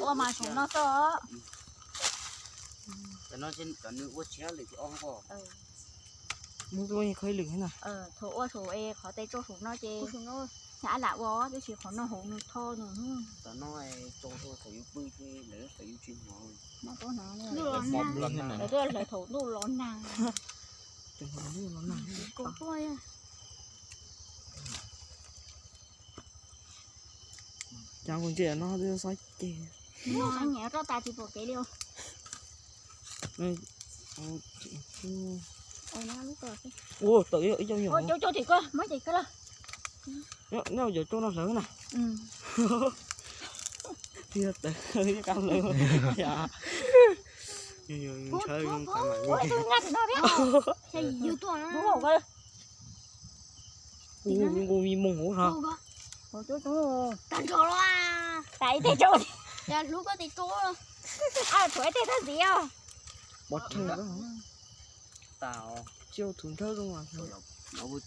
Ua mas saum no xwb. Cov no cov nws ua tshiab lwm tus ob ko. Muab ua qhov lwm na. Thaum ua saum es qhov tes tsau saum no ces, lam ua tab sis qhov no hauv nws tho nws. Tam no tau thaum yus pw ces lawv thaum yus tsis hnov. Lawv thaum ntuj los nag. Cas kuv ntsia no twb xob ceg. Nyiam roj tas tsis pom kev li. Ua tawm ib co nyuam. Cov cov tim ko muab ces ko los. Nyob cov cov no hlawv na. Tiag tawv kab hlawv. Ntshaw zoo tas mam. Nkuj mi moog hauv no. Tag nrho los. Tas ib teg tso. Hlub koj tes tso. Thuav ib teg tag ntxiv os. Pov rheej. Tas os. Tsiaj thuv nrhawb zoo mas. Nws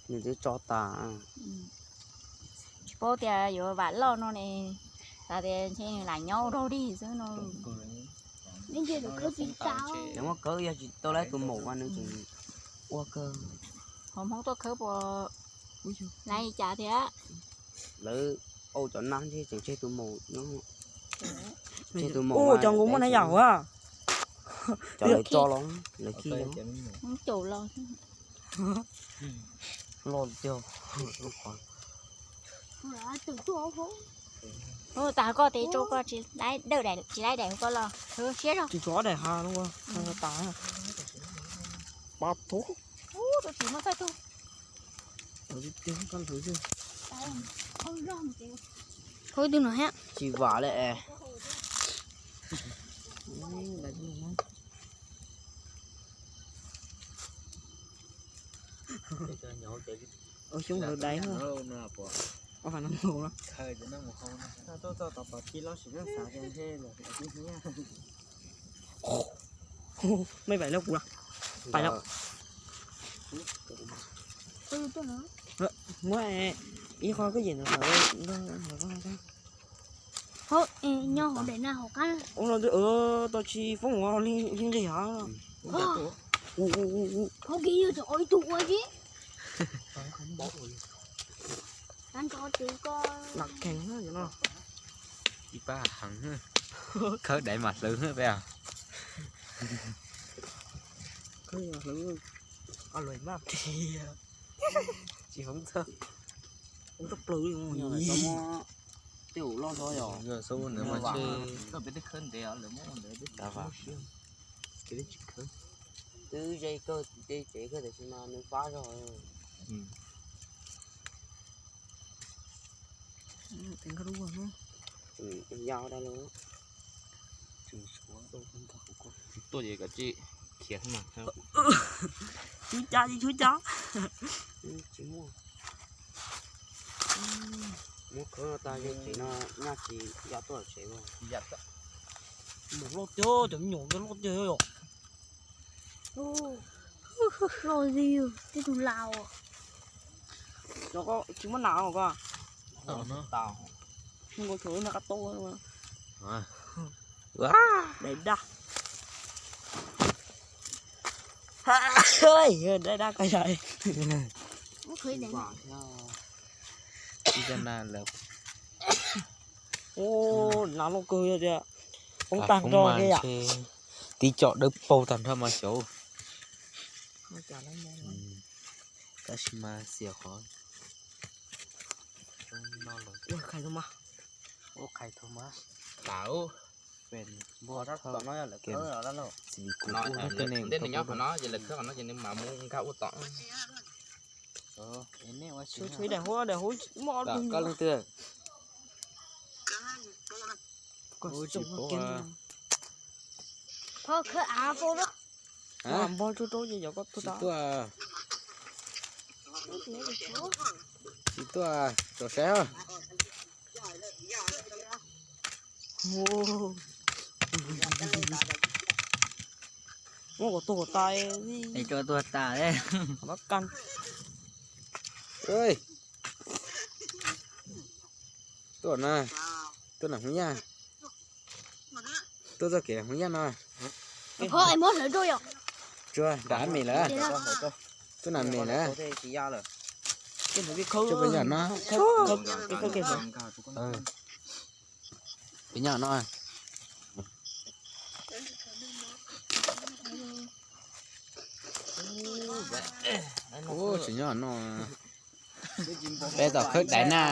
twb tso tas. Tsis paub tias yuav vam loj no ne, xav tias ntshe nws lam nyob ua dog dig xwb no. Muab khawb yog tsis tau lawv tus maum mas nws tseem ua kawg. Ho Hmoob tuaj khawb puas lawv li cas thiab? Lawv ua cov nab ntshe tseem tseg tus maum nyob. Tseg tus maum, cov nqus muaj na yam a. Cov lawv tso los lawv khi caum los. Loj tiag. Tas koj tes tso koj tsis laib daim hauv koj los siab zog. Tsis tso daim hav no tas. Pab thub. Tsis muaj txawj tug. Ib tug no thiab. Tsis vam li es. Xyoob hlawv daiv. Mej vais lawv kuv pais lawm. Muab ib qho koj yem ntawd. Hauv nyob hauv daim na hauv qab. Ua no twb tau tsis foob ua li nqis hav. Hauv kev yog tseem ua ib tug ua tsis. Lam kheev no. Ib pab heev, khawb daiv mas hlawv peb. Khawb hlawv, a luam maj tiag. Tsis foob txog. Foob txog plaws li. Tej ua loj zog yog. Peb tej khawb ntev lawv muab ua ntawd peb tsis khawb. Twb ze kawg tej tsev kawg tiam sis mas nws fab zog. Yau dab los. Tuaj ces koj tsis khiav mas. Tsis cas, tsis tsis cas. Tsis muaj. Muab khawb tas yeej tsev no nyaj tsis yau tuaj tsev. Mus loj tiag, cov me nyuam loj tiag yom. Loj li tej tus laus. Tsis muab nas os koj. Nkaus thaum lub no qab tau. Daim daj. Daim daj koj yam. Ib co nas lawm. Ua nas loj kawg tias. Foob tag nrho li yam. Tib co dawb paug tag nrho mas xyov. Tab sis mas xiam qhov. Ua qhais tau mas. Ua qhais tau mas. Npua tom no yog lawv khawb los dab laug. Ntej nws nyob qhov no ces lawv khawb qhov no ces nws mam mus nkag ua tom. Tshuav ib daim hub, daim hub muaj ob tug. Koj leej twg? Koj tsis paub. Npog tsuag rau ces yog koj tuaj. Tsis tuaj, rau saib. Muab kuv tuag tas. Es tuag tas. Tuaj na, tuaj na Hmoob Yaj. Tuaj txoj kev Hmoob Yaj no. Tsuag nram me lawm. Tuaj nram me lawm. Tuaj pem yam no. Pem yam no. Ub, tsis nyob no. Peb tom khawb daiv na.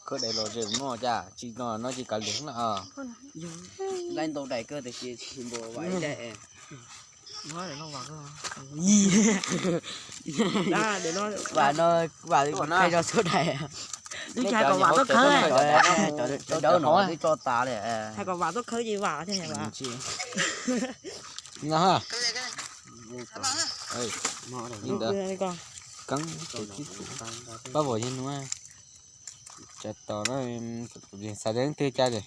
Khawb daiv los zem no cas tsis no no ces kav liam na. Laib ntau daim kawg tiam sis tsis npaum vas ib daim. Vam no, vam qhia rau txhua daim. Twb hais kom vam tuaj khawb, cov dawb no twb tso tas li. Hais kom vam tuaj khawb ces vam thiaj vam. Pab vauv yog nuav, tsa tos na, xav tias leej twg ca ces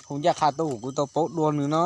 hu ncaj qha tuaj kuv kuv tau paub dua nws no.